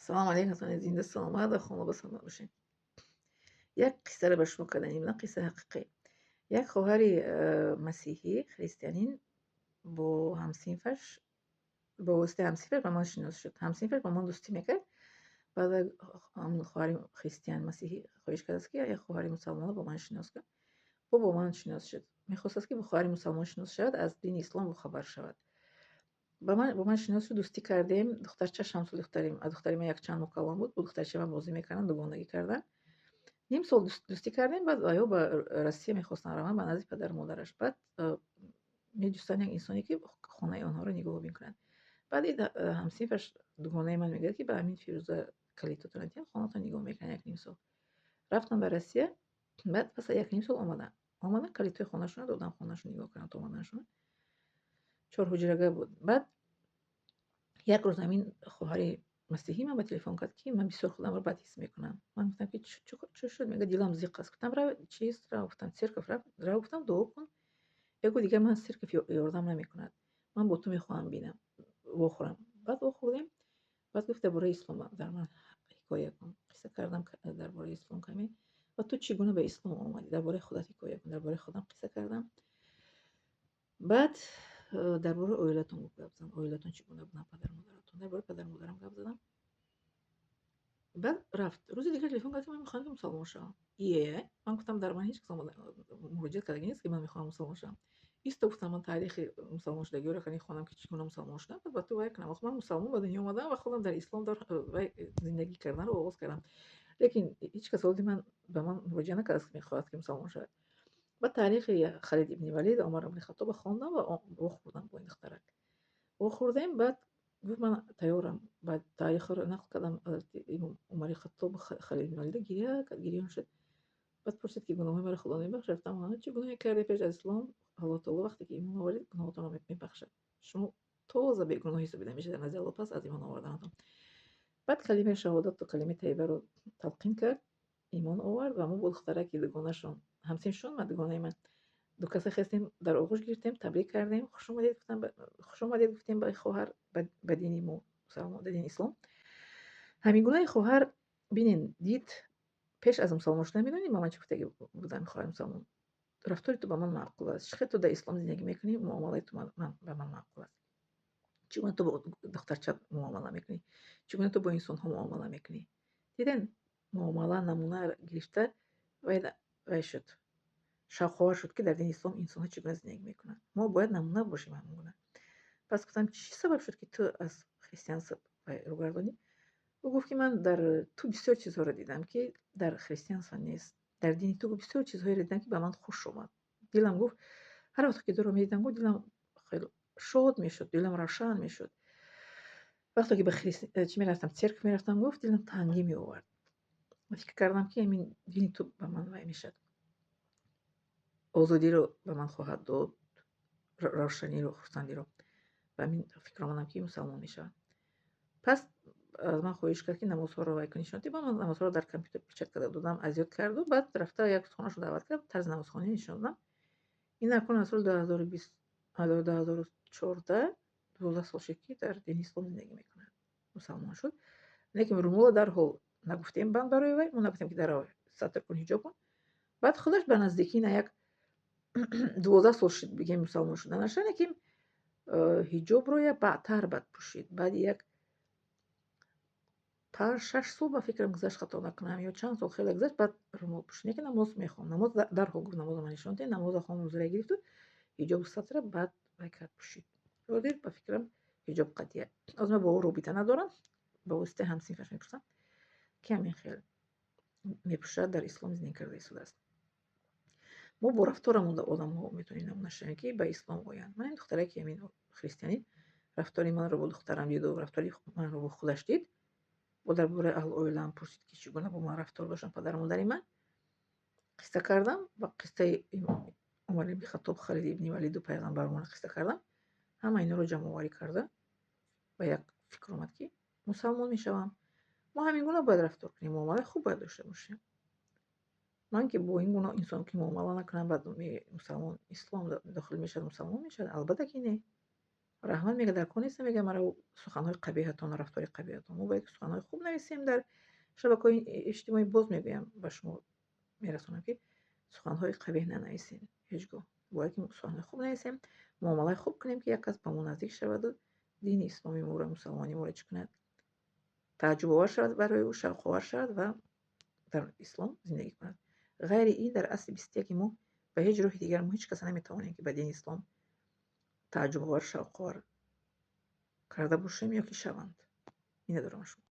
Салому алейкум, зинда, саломат ва хонавода саломат бошед. Як қиссаро ба шумо карданем, на қиссаи ҳақиқӣ. Як хоҳари масеҳӣ, христианин, бо ҳамсинфаш, бо воситаи ҳамсинфаш ба ман шинос шуд. Ҳамсинфаш ба ман дӯстӣ мекард. Баъд ҳамн хоҳари христиан масеҳӣ хоҳиш кардааст, ки як хоҳари мусалмонро бо ман шинос кун. Ӯ бо ман шинос шуд. Мехостааст, ки бо хоҳари мусалмон шинос шавад, аз дини ислом бохабар шавад. Бо ман шинос шуд, дӯстӣ кардем. Духтарчаш ҳамсоли духтарим, аз духтари ман якчанд моҳ калон буд. Бо духтарчаи ман бозӣ мекарданд, дугонагӣ карданд. Ним сол дӯстӣ кардем, баъд вайҳо ба Россия мехостанд раванд, ба назди падару модараш. Баъд меҷустанд як инсоне, ки хонаи онҳоро нигаҳбон кунад. Баъд ин ҳамсинфаш, дугонаи ман, мегӯяд, ки ба ҳамин Фирӯза калитотонро диҳам, хонатон нигоҳ мекунад як ним сол. Рафтам ба Россия, баъд пас аз як ним сол омаданд. Омаданд, калитои хонашонро додам, хонашон нигоҳ кунанд то омаданашон. Чорҳуҷрага буд. Баъд як рӯз ҳамин хоҳари масеҳӣ ман ба телефон кард, ки ман бисёр худамро бад ҳис мекунам. Ман гуфтам, ки чӣ шуд? Мегӯяд, дилам зиқ аст. Гуфтам, рав, чиз, рав, гуфтам, церковь рав, рав, гуфтам, дуо кун. Ягу дигар ман церковь ёрдам намекунад. Ман бо ту мехоҳам бинам, вохӯрам. Баъд вохӯрдем. Баъд гуфт, дар бораи ислом дар ман ҳикоя кун. Қисса кардам дар бораи ислом каме. Ва ту чӣ гуна ба ислом омадӣ? Дар бораи худат ҳикоя кун. Дар бораи худам қисса кардам. Баъд дар бораи оилатон гап задам. Оилатон чӣ гуна буданд, падару модаратон. Дар бораи падару модарам гап задам. Баъд рафт. Рӯзи дигар телефон кард, ки ман мехоҳам, ки мусалмон шавам. Е, ман гуфтам, дар ман ҳеҷ кас муроҷиат кардаги нест, ки ман мехоҳам мусалмон шавам. Исто, гуфтам, ман таърихи мусалмоншудагиҳоро кани хонам, ки чӣ гуна мусалмон шудам, баъд ба ту вай кунам. Охир ман мусалмон ба дунё омадам ва худам дар ислом вай зиндагӣ карданро оғоз кардам. Лекин ҳеҷ кас ҳоли ман ба ман муроҷиат накардааст, ки мехоҳад, ки мусалмон шавад. Баъд таърихи Халид ибни Валид, Омар ибни Хаттобро хондам ва вохӯрдам бо ин духтарак. Вохӯрдем, баъд гуфт, ман тайёрам. Баъд таърихро нақл кардам, ҳазрати Умари Хаттоб, Халид ибни Валида, гиря кард, гирён шуд. Баъд пурсид, ки гуноҳҳои маро Худо мебахшад? Гуфтам, чӣ гуноҳе кардӣ пеш аз ислом? Аллоҳ таоло вақте ки имон овардед, гуноҳотонро мебахшад. Шумо тоза бегуноҳ ҳисобида мешавед дар назди Аллоҳ пас аз имон оварданатон. Баъд калимаи шаҳодату калимаи тайибаро талқин кард, имон овард ва мо бо духтараки дугонашон, ҳамсинфшон ва дугонаи ман, ду каса хестем, дар оғӯш гирифтем, табрик кардем, хуш омадед гуфтам, хуш омадед гуфтем ба хоҳар, ба дини мо, мусалмон, ба дини ислом. Ҳамин гунаи хоҳар, бинен, дид, пеш аз мусалмон шудан, медонӣ, ба ман чӣ гуфтаги будам хоҳари мусалмон? Рафтори ту ба ман маъқул аст. Чӣ хел ту дар ислом зиндагӣ мекунӣ, муомилаи ту ба ман маъқул аст. Чӣ гуна ту бо духтарча муомила мекунӣ? Чӣ гуна ту бо инсонҳо муомила мекунӣ? Диден, муомила намуна гирифта вай шуд. Шавқовар шуд, ки дар дини ислом инсонҳо чӣ гуна зиндагӣ мекунанд. Мо бояд намуна бошем ҳамон гуна. Пас гуфтам, чӣ сабаб шуд, ки ту аз христианство рӯ гардонӣ? Ӯ гуфт, ки ман дар ту бисёр чизҳоро дидам, ки дар христианство нест. Дар дини ту бисёр чизҳоеро дидам, ки ба ман хуш омад. Дилам гуфт, ҳар вақте ки туро медидам, гуфт, дилам хеле шод мешуд, дилам равшан мешуд. Вақте ки ба чӣ мерафтам, церковь мерафтам, гуфт, дилам тангӣ меовард. Фикр кардам, ки ҳамин дини ту ба ман вай мешавад. Озодиро ба ман хоҳад дод, равшаниро, хурсандиро. Ба ҳамин фикр омадам, ки мусалмон мешавам. Пас аз ман хоҳиш кард, ки намозҳоро вай кун, нишон диҳ. Ман намозҳоро дар компютер печать карда додам, аз ёд карду, баъд рафта як хонашо даъват кард, тарзи намозхонӣ нишон додам. Ин акнун аз соли 2020, 2014, 12 сол шуд, ки дар дини ислом зиндагӣ мекунад. Мусалмон шуд. Лекин румолро дарҳол нагуфтем банд барои вай, мо нагуфтем, ки дарҳол сатр кун, ҳиҷоб кун. Баъд худаш ба наздикӣ на як 12 сол шуд, бигем, мусалмон шуданаша, лекин ҳиҷобро як баъдтар баъд пӯшид. Баъди як 5-6 сол, ба фикрам, гузашт, хато накунам, ё чанд сол хеле гузашт, баъд румол пӯшид. Лекин намоз мехонд. Намоз дарҳол гуфт, намозро ман нишон диҳем, намозро хонд, рӯзара гирифту ҳиҷобу сатра баъд вай кард, пӯшид. Ҳозир, ба фикрам, ҳиҷоб қатъия. Ҳозир ман бо ӯ робита надорам, ба воситаи ҳамсинфаш мепурсам, ки ҳамин хел мепӯшад, дар ислом зиндагӣ карда истодааст. Мо бо рафторамон одамҳо метавонем намуна шавем, ки ба ислом оянд. Ман ин духтараки ҳамин христианӣ рафтори манро бо духтарам диду рафтори манро бо худаш дид, бо дар бораи аҳлу оилаам пурсид, ки чӣ гуна бо ман рафтор доштанд падару модари ман. Қисса кардам ва қиссаи Умар ибни Хаттоб, Халид ибни Валиду пайғамбармонро қисса кардам. Ҳама инҳоро ҷамъоварӣ карда, ба як фикр омад, ки мусалмон мешавам. Мо ҳамин гуна бояд рафтор кунем, муомилаи хуб бояд дошта бошем. Ман ки бо ин гуна инсон ки муомила накунам, баъд мусалмон ислом дохил мешавад, мусалмон мешавад? Албатта, ки не. Раҳмат, мега, дар кор неста, мега, мара суханҳои қабеҳатон, рафтори қабеҳатон. Мо бояд суханҳои хуб нависем дар шабакаҳои иҷтимоӣ. Боз мегӯям, ба шумо мерасонам, ки суханҳои қабеҳ нанависем ҳеҷ гоҳ. Бояд ки суханҳои хуб нависем, муомалаи хуб кунем, ки як кас ба мо наздик шаваду дини исломи моро, мусалмонии моро чӣ кунад, тааҷҷубовар шавад барои ӯ, шавқовар шавад ва дар ислом зиндагӣ кунад. Ғайри ин, дар асри 21-и мо ба ҳеҷ роҳи дигар мо ҳеҷ каса наметавонем, ки ба дини ислом тааҷҷубовар, шавқовар карда бошем ё ки шаванд. Миннатдорам шумо.